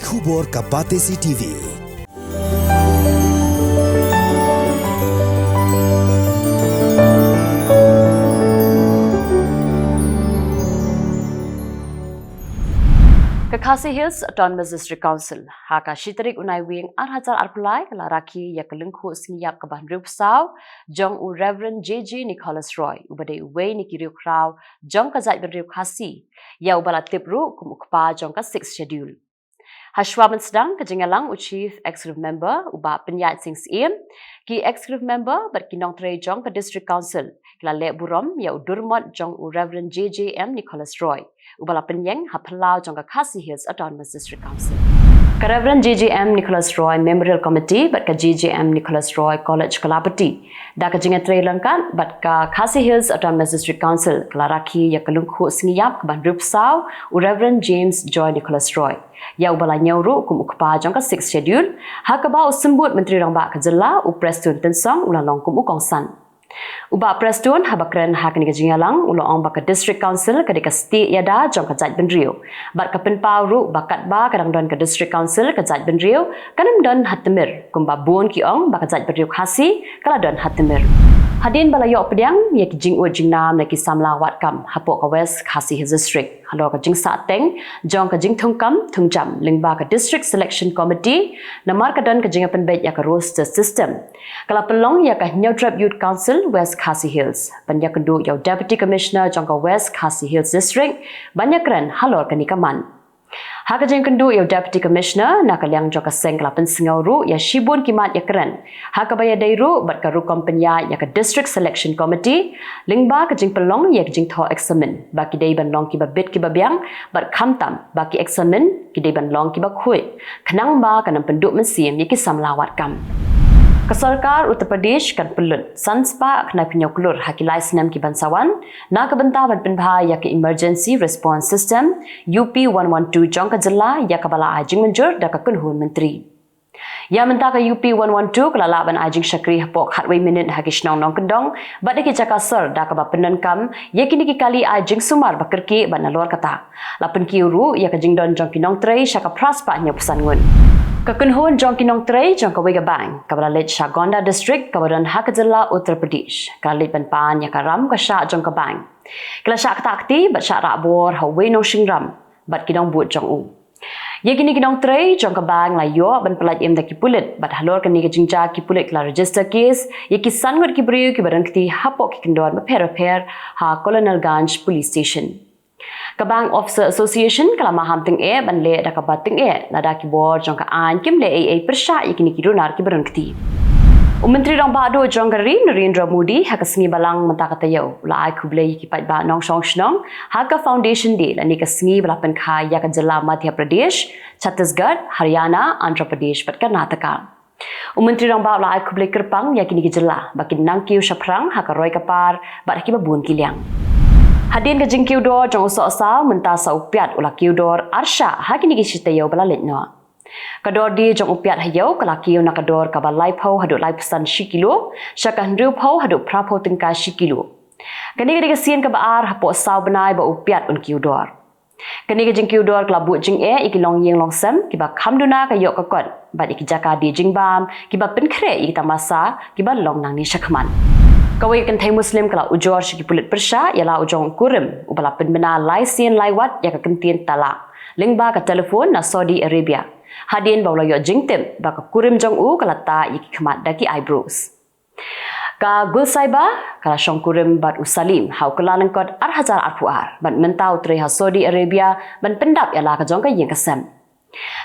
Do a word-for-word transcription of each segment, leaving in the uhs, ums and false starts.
Khubor ka Batesi T V. Ka Khasi Hills Autonomous District Council ha ka shi tarik u Naiwieng ar hajar arphew lai ka la rakhe ïa ka lyngkhuh sngi ïap kaba hynriewphew saw jong u Reverend J J Nicholas Roy, uba dei uwei na ki riewkhraw jong ka jaitbynriew Khasi, ïa uba la tip ruh kum u kpa jong ka Sixth Schedule. Hashwa ban sdang ka jingïalang u Chief Executive Member u Bah Pynïaid Sing Syiem, ki Executive Member bad ki nongtrei jong ka District Council ki la leh burom ïa u durmot jong u Reverend J J M Nicholas Roy, uba la pynïeng ha phyllaw jong ka Khasi Hills Autonomous District Council. Ka Reverend J J M Nicholas Roy Memorial Committee bad ka J J M Nicholas Roy College Kalabatarkala, da ka jingïatreilang kat bad ka Khasi Hills Autonomous District Council, ka la rakhe ïa ka lyngkhuh sngi ïap kaba hynriewphew saw u Reverend James Joy Nicholas Roy, ïa uba la ñiew ruh kum u kpa jong ka Sixth Schedule, ha kaba u Symbud Myntri Rangbah ka jylla u Prestone Tynsong u la long kum u kongsan. U Bah Prestone haba kren ha kane ka jingïalang u la ong ba ka District Council ka dei ka stieh ïada jong ka jaitbynriew, bad ka pynpaw ruh ba katba ka dang don ka District Council ka jaitbynriew kan ym don ha tmier, kumba bun ki ong ba ka jaitbynriew Khasi ka la don ha tmier. Hadien ba la ïoh pdiang ïa ki jingud jingnam na ki samla wad kam hapoh ka West Khasi Hills District halor ka jingsahteng jong ka jingthungkam thungjam lyngba ka District Selection Committee, namar ka don ka jingïapynbeit ïa ka roster system, ka la pynlong ïa ka Hynñiewtrep Youth Council West Khasi Hills ban ïakynduh ïa u Deputy Commissioner jong ka West Khasi Hills District ban ïakren halor kane ka mat. Ha ka jingkynduh ïa u Deputy Commissioner, na ka liang jong ka seng ka la pynsngew ruh ïa shibun ki mat ïakren, ha kaba ïadei ruh bad ka rukom pynïaid ïa ka District Selection Committee lyngba ka jingpynlong ïa ka jingthoh eksamin, ba ki dei ban long kiba bit kiba biang, bad khamtam ba ki eksamin ki dei ban long kiba khuid, khnang ba kan ym pynduh mynsiem ïa ki samla wad kam. Ka sorkar Uttar Pradesh kan pynlut san spah khyndai phew hynñiew klur ha ki lai snem ki ban sa wan, na ka bynta ban pynbha ïa ka Emergency Response System, U P one one two, jong ka jylla, ïa kaba la ai jingmynjur da ka kynhun myntri. Ïa mynta ka U P one one two ka la lah ban ai jingshakri hapoh khatwei minit ha ki shnong nongkyndong bad ha ki jaka sor, da kaba pyndonkam ïa kine ki kali ai jingsumar ba kyrkieh bad nalor kata la pynkiew ruh ïa ka jingdon jong ki nongtrei sha ka phra spah hynñiewphew san ngut. Ka kynhun jong ki nongtrei jong kawei ka bank kaba la leit sha Gonda District kaba don ha ka jylla Uttar Pradesh, ka la leit ban pan ïa ka ram ka shah jong ka bank. Ki la shah ktah kti bad shah rah bor ha uwei u nongshong ram bad ki nongbud jong u. Ïa kine ki nongtrei jong ka bank la ïoh ban pyllait im da ki pulit, bad halor kane ka jingjia ki pulit ki la register case ïa ki san ngut ki briew kiba don kti hapoh ki kyndon bapher bapher ha Colonelganj Police Station. Ka Bank Officer Association ka la maham tyngeh ban leh da kaba tyngeh lada ki bor jong ka aiñ kim leh ei ei pyrshah ïa kine ki runar kiba don kti. U Myntri Rangbah Duh jong ka ri Narendra Modi ha ka sngi Balang mynta ka taïew u la ai khublei ïa ki paidbah nongshong shnong ha ka Foundation Day lane ka sngi ba la pynkha ïa ka jylla Madhya Pradesh, Chhattisgarh, Haryana, Andhra Pradesh bad Karnataka. U Myntri Rangbah u la ai khublei kyrpang ïa kine ki jylla ba kin nang kiew shaphrang ha ka roi ka par bad ha kiba bun ki liang. Hadien ka jingkiew dor jong u sohsaw, mynta sa u piat u la kiew dor arshah ha kine ki shi taïew ba la leit noh. Ka dor die jong u piat ha ïew ka la kiew na ka dor kaba laiphew haduh laiphew san shi kilo sha ka hynriewphew haduh phraphew tyngka shi kilo. Kane ka dei ka sien kaba ar hapoh saw bnai ba u piat un kiew dor. Kane ka jingkiew dor ka la buh jingeh ïa ki longïing longsem kiba kham duna ka ïoh ka kot bad ïa ki jaka die jingbam kiba pynkhreh ïa ki tamasa kiba long nangne shakhmat. Kawei ka kynthei Muslim ka la ujor sha ki pulit pyrshah ïa la u jong u kurim uba la pynbna lai sien lai wat ïa ka kyntien talak lyngba ka telephone na Saudi Arabia, hadien ba u la ïoh jingtip ba ka kurim jong u ka la tah ïa ki khmat da ki eyebrows. Ka Gulsaiba ka la shong kurim bad u Salim ha u Kyllalyngkot ar hajar arphew ar, bad mynta u trei ha Saudi Arabia ban pyndap ïa la ka jong ka ïing ka sem.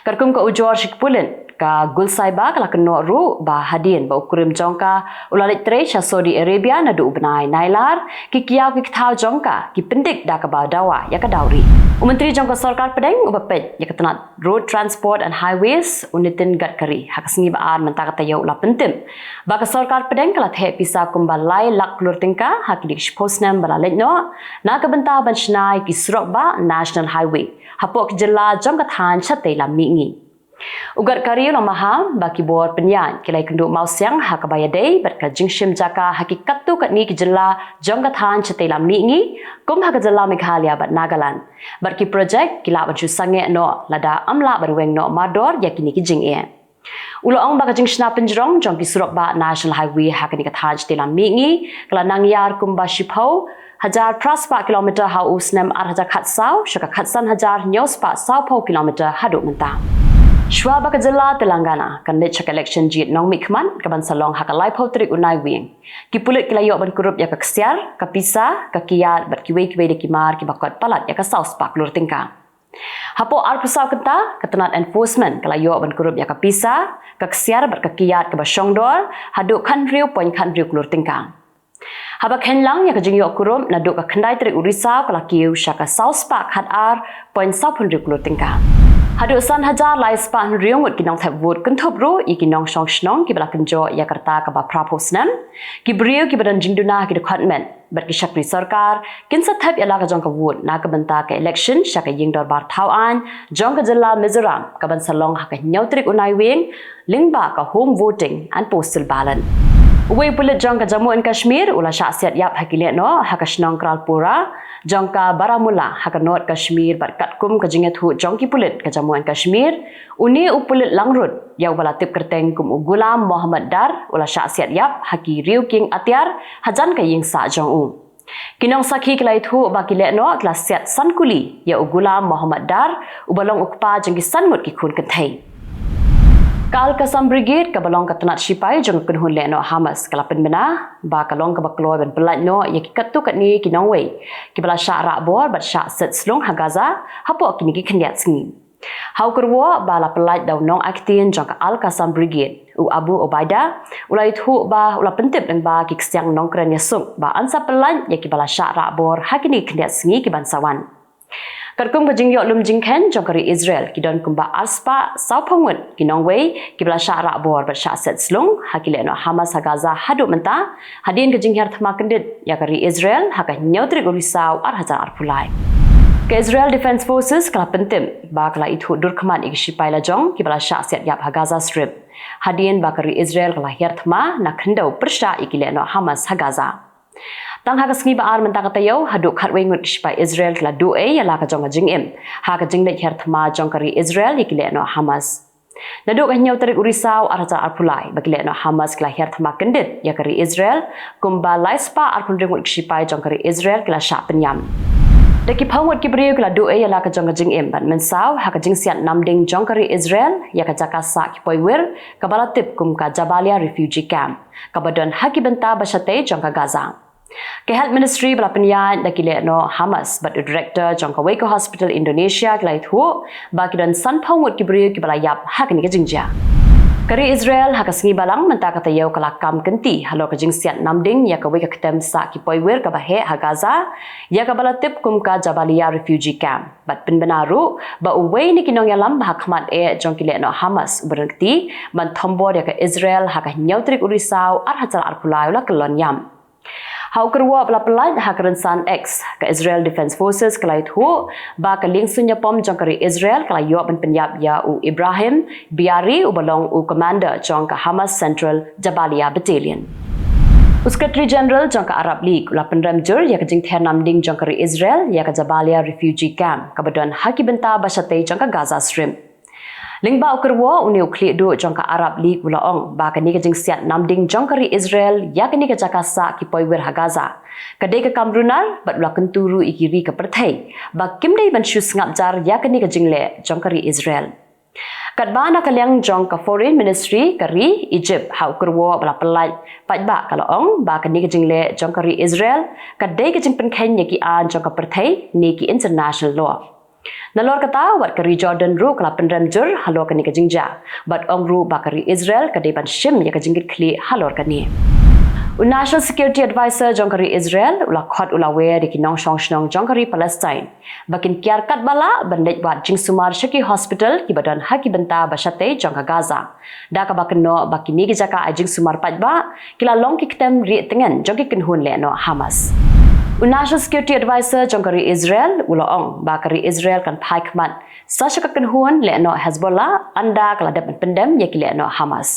Katkum ka ujor sha ki pulit, ka Gulsaiba ka la kynnoh ruh ba hadien ba u kurim jong ka u la leit trei sha Saudi Arabia naduh u bnai Nailar, ki kiaw ki kthaw jong ka ki pyndik da kaba dawa ïa ka dowry. U Myntri jong ka Sorkar Pdeng uba peit ïa ka tnat Road Transport and Highways, u Nitin Gadkari, ha ka sngi ba ar mynta ka taïew u la pyntip ba ka Sorkar Pdeng ka la theh pisa kumba lai lak klur tyngka ha kine ki shiphew snem ba la leit noh na ka bynta ban shna ïa ki surok bah National Highway hapoh ki jylla jong ka thaiñ shatei lam mihngi. U Gadkari u la maham ba ki bor pynïaid ki la ïakynduh mawsiang ha kaba ïadei bad ka jingshim jaka ha ki katto katne ki jylla jong ka thaiñ shatei lam mihngi, kum ha ka jylla Meghalaya bad Nagaland. Bad ki projek ki lah ban shu sangeh noh lada ym lah ban weng noh mardor ïa kine ki jingeh. U la ong ba ka jingshna pynjrong jong ki surok bah National Highway ha kane ka thaiñ shatei lam mihngi ka la nang ïar kumba shiphew hajar phra spah kilometer ha u snem ar hajar khatsaw sha ka khatsan hajar hynñiew spah sawphew kilometer haduh mynta. Shuwa ba ka jylla Telangana kan leit sha ka election jied nongmihkhmat ka ban sa long ha ka laiphew tarik u Naiwieng, ki pulit ki la ïoh ban kurup ïa ka ksiar, ka pisa, ka kiad bad kiwei kiwei de ki mar kiba kot palat ïa ka saw spah klur tyngka. Hapoh arphew saw kynta, ka tnat enforcement ka la ïoh ban kurup ïa ka pisa, ka ksiar bad ka kiad kaba shongdor haduh khathynriew point khathynriew klur tyngka. Haba khein lang ïa ka jingïoh kurup, naduh ka khyndai tarik u Risaw ka la kiew sha ka saw spah khatar point sawphew hynriew klur tyngka. Haduh san hajar lai spah hynriew ngut ki nongthep vote, kynthup ruh ïa ki nongshong shnong kiba la kynjoh ïa ka rta kaba phraphew snem, ki briew kiba don jingduna ha ki department bad ki shakri sorkar, kin sa thep ïa la ka jong ka vote na ka bynta ka election sha ka ïing dorbar thaw aiñ jong ka jylla Mizoram ka ban sa long ha ka hynñiew tarik u Naiwieng, lyngba ka home voting and postal ballot. Uwei u pulit jong ka Jammu and Kashmir u la shah siat ïap ha ki lehnoh ha ka shnong Kralpura jong ka Baramulla ha ka North Kashmir, bad katkum ka jingïathuh jong ki pulit ka Jammu and Kashmir, une u pulit langrut ïa uba la tip kyrteng kum u Ghulam Mohammad Dar u la shah siat ïap ha ki riew kieng atiar hajan ka ïing sah jong u. Ki nongsakhi ki la ïathuh ba ki lehnoh ki la siat san kuli ïa u Ghulam Mohammad Dar uba long u kpa jong ki san ngut ki khun kynthei. Ka Al Qassam Brigade kaba long ka tnat shipai jong ka kynhun lehnoh Hamas ka la pynbna ba ka long kaba kloi ban pyllait noh ïa ki katto katne ki nongwei kiba la shah rah bor bad shah set slung ha Gaza hapoh kine ki khyndiat sngi. Ha u kyrwoh ba la pyllait da u nongaktien jong ka Al Qassam Brigade, u Abu Obaida, u la ïathuh ba u la pyntip lyngba ki ksiang nongkren ïasuk ba yn sa pyllait ïa kiba la shah rah bor ha kine ki khyndiat sngi ki ban sa wan. Katkum ka jingïoh lum jingkheiñ jong ka ri Israel, ki don kumba arspah sawphew ngut ki nongwei kiba la shah rah bor bad shah set slung ha ki lehnoh Hamas ha Gaza haduh mynta, hadien ka jinghiar thma kyndit ïa ka ri Israel ha ka hynñiew tarik u Risaw ar hajar arphew lai. Ka Israel Defense Forces ka la pyntip ba ka la ithuh dur khmat ïa ki shipai lajong kiba la shah siat ïap ha Gaza Strip, hadien ba ka ri Israel ka la hiar thma na khyndew pyrshah ïa ki lehnoh Hamas ha Gaza. Tang ha ka sngi ba ar mynta ka taïew, haduh khatwei ngut ki shipai Israel ki la duh ei ïa la ka jong ka jingim ha ka jingleit hiar thma jong ka ri Israel ïa ki lehnoh Hamas. Naduh ka hynñiew tarik u Risaw ar hajar arphew lai ba ki lehnoh Hamas ki la hiar thma kyndit ïa ka ri Israel, kumba lai spah arphew hynriew ngut ki shipai jong ka ri Israel ki la shah pynïam. Da ki phew ngut ki briew ki la duh ei ïa la ka jong ka jingim bad mynsaw ha ka jingsiat namding jong ka ri Israel ïa ka jaka sah ki poiwir kaba la tip kum ka Jabalia Refugee Camp, kaba don ha ki bynta ba shatei jong ka Gaza. Ka Health Ministry ba la pynïaid da ki lehnoh Hamas bad u director jong kawei ka hospital Indonesia ki la ïathuh ba ki don sanphew ngut ki briew kiba la ïap ha kane ka jingjia. Ka ri Israel ha ka sngi balang mynta ka taïew ka la kam kynti halor ka jingsiat namding ïa kawei ka ktem sah ki poiwir kaba heh ha Gaza, ïa kaba la tip kum ka Jabalia Refugee Camp, bad pynbna ruh ba uwei na ki nongïalam ba ha khmat eh jong ki lehnoh Hamas uba don kti ban thombor ïa ka Israel ha ka hynñiew tarik u Risaw ar hajar arphew lai u la kyllon ïam. Ha u kyrwoh ba la pyllait ha ka rynsan X, ka Israel Defense Forces ka la ïathuh ba ka liengsuiñ ïapom jong ka ri Israel ka la ïoh ban pynïap ïa u Ibrahim Biari uba long u commander jong ka Hamas Central Jabalia Battalion. U Secretary General jong ka Arab League u la pynrem jur ïa ka jingther namding jong ka ri Israel ïa ka Jabalia Refugee Camp kaba don ha ki bynta ba shatei jong ka Gaza Strip. Lyngba u kyrwoh, une u khlieh duh jong ka Arab League u la ong ba kane ka jingsiat namding jong ka ri Israel ïa kane ka jaka sah ki poiwir ha Gaza ka dei ka kam runar bad u la kyntu ruh ïa ki ri ka pyrthei ba kim dei ban shu sngap jar ïa kane ka jingleh jong ka ri Israel. Katba na ka liang jong ka Foreign Ministry ka ri Egypt, ha u kyrwoh ba la pyllait paidbah ka la ong ba kane ka jingleh jong ka ri Israel ka dei ka jingpynkheiñ ïa ki aiñ jong ka pyrthei ne ki international law. Nalor kata, wat ka ri Jordan ruh ka la pynrem jur halor kane ka jingjia bad ong ruh ba ka ri Israel ka dei ban shim ïa ka jingkitkhlieh halor kane. U National Security Adviser jong ka ri Israel u la khot u la wer ïa ki nongshong shnong jong ka ri Palestine ba kin kiar katba lah ban leit wad jingsumar sha ki hospital kiba don ha ki bynta ba shatei jong ka Gaza, da kaba kynnoh ba kine ki jaka ai jingsumar paidbah ki la long ki ktem rieh tngen jong ki kynhun lehnoh Hamas. U National Security Advisor jong ka ri Israel u la ong ba ka ri Israel kan phai khmat sa sha ka kynhun lehnoh Hezbollah ynda ka la dep pyndem ïa ki lehnoh Hamas.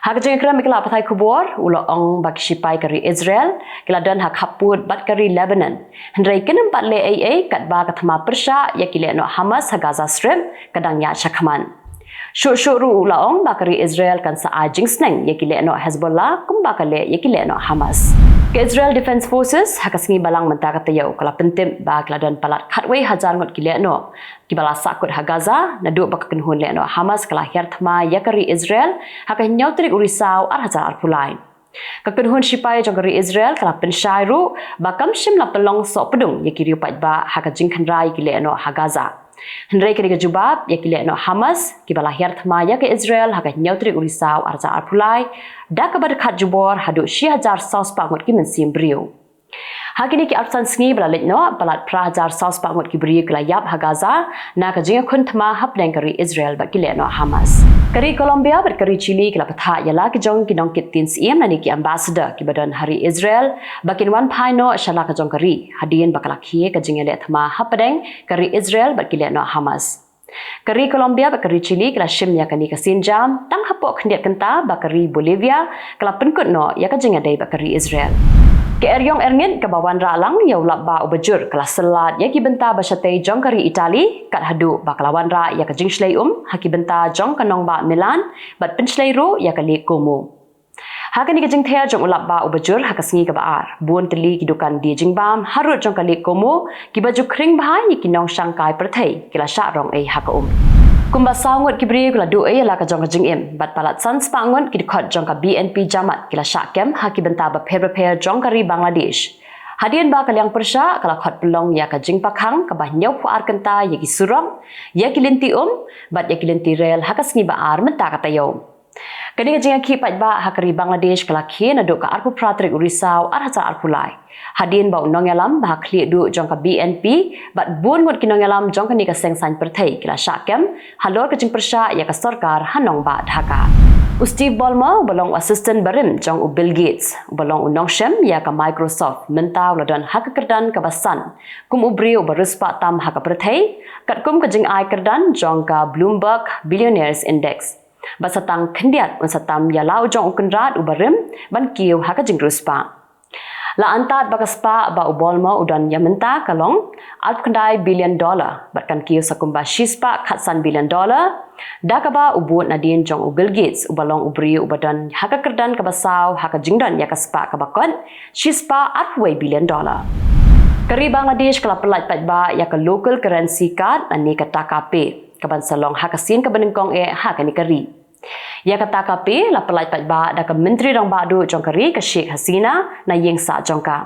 Ha ka jingïakren bad ki lad pathai khubor u la ong ba ki shipai ka ri Israel ki la don ha khappud bad ka ri Lebanon, hynrei kin ym pat leh ei ei katba ka thma pyrshah ïa ki lehnoh Hamas ha Gaza Strip ka dang ïaid shakhmat. Shuh shuh ruh u la ong ba ka ri Israel kan sa ai jingsneng ïa ki lehnoh Hezbollah kumba ka leh ïa ki lehnoh Hamas. Ka Israel Defense Forces ha ka sngi Balang mynta ka taïew ka la pyntip ba ka la don palat khatwei hajar ngut ki lehnoh kiba la sahkut ha Gaza naduh ba ka kynhun lehnoh Hamas ka la hiar thma ïa ka ri Israel ha ka hynñiew tarik u Risaw ar hajar arphew lai. Ka kynhun shipai jong ka ri Israel ka la pynshai ruh ba kam shym la pynlong sohpdung ïa ki riew paidbah ha ka jingkhynra ïa ki lehnoh ha Gaza. Hynrei kane ka jubab ïa ki lehnoh Hamas kiba la hiar thma ïa ka Israel ha ka hynñiew tarik u Risaw ar hajar arphew lai da kaba dkhat jubor haduh shi hajar saw spah ngut ki mynsiem briew. Ha kine ki arphew san sngi ba la leit noh, palat phra hajar saw spah ngut ki briew ki la ïap ha Gaza na ka jingïakhun thma hapdeng ka ri Israel bad ki lehnoh Hamas. Ka ri Colombia bad ka ri Chile ki la bthah ïa la ki jong ki nongkit ktien syiem lane ki ambassador kiba don ha ri Israel ba kin wan phai noh sha la ka jong ka ri hadien ba ka la khie ka jingïaleh thma hapdeng ka ri Israel bad ki lehnoh Hamas. Ka ri Colombia bad ka ri Chile ka la shim ïa kane ka sienjam tang hapoh khyndiat kynta ba ka ri Bolivia ka la pynkut noh ïa ka jingïadei bad ka ri Israel. Ka eriong erngit kaba wanrah lang ïa u lap bah uba jur ka la syllat ïa ki bynta ba shatei jong ka ri Italy kat haduh ba ka la wanrah ïa ka jingshlei um ha ki bynta jong ka nongbah Milan bad pynshlei ruh ïa ka Lake Como. Ha kane ka jingther jong u lap bah uba jur ha ka sngi kaba ar, bun tylli ki dukan die jingbam harud jong ka Lake Como kiba ju khring bha ïa ki nongshangkai pyrthei ki la shah rong ei ha ka um. Kumba saw ngut ki briew ki la duh ei ïa la ka jong ka jingim bad palat san spah ngut ki dkhot jong ka B N P Jamaat ki la shah kem ha ki bynta bapher bapher jong ka ri Bangladesh. Hadien ba ka liang pyrshah ka la khot pynlong ïa ka jingpakhang kaba hynñiewphew ar kynta ïa ki surok, ïa ki lynti um bad ïa ki lynti rel ha ka sngi ba ar mynta ka taïew. Kane ka jingïakhih paidbah ha ka ri Bangladesh ka la khie naduh ka arphew phra tarik u Risaw ar hajar arphew lai. Hadien ba u nongïalam ba ha khlieh duh jong ka B N P bad bun ngut ki nongïalam jong kane ka seng saiñ pyrthei ki la shah kem halor ka jingpyrshah ïa ka sorkar ha nongbah Dhaka. U Steve Ballmer uba long u assistant barim jong u Bill Gates uba long u nongshem ïa ka Microsoft mynta u la don ha ka kyrdan kaba san kum u briew uba riewspah tam ha ka pyrthei katkum ka jingai kyrdan jong ka Bloomberg Billionaires Index. Bad sa tang khyndiat un sa tam ïa la u jong u kynrad uba rim ban kiew ha ka jingriewspah. La antad ba ka spah ba u Ballmer u don ïa mynta ka long arphew khyndai billion dollar bad kan kiew sa kumba shispah khatsan billion dollar da kaba u bud nadien jong u Bill Gates uba long u briew uba don ha ka kyrdan kaba saw ha ka jingdon ïa ka spah kaba kot shispah arphew wei billion dollar. Ka ri Bangladesh ka la pyllait paidbah ïa ka local currency card lane ka Taka Pay kaban sa long ha ka sien kaba nyngkong eh ha kane ka ri. Ïa ka Taka Pay la pyllait paidbah da ka Myntri Rangbah Duh jong ka ri ka Sheikh Hasina na ïing sah jong ka.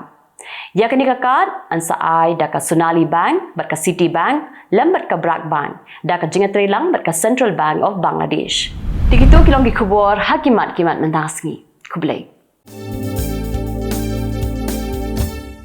Ïa kane ka card yn sa ai da ka Sonali Bank bad ka Citibank lem bad ka Brak Bank da ka jingïatreilang bad ka Central Bank of Bangladesh. Te kito ki long ki khubor ha ki mat ki mat mynta ka sngi. Khublei.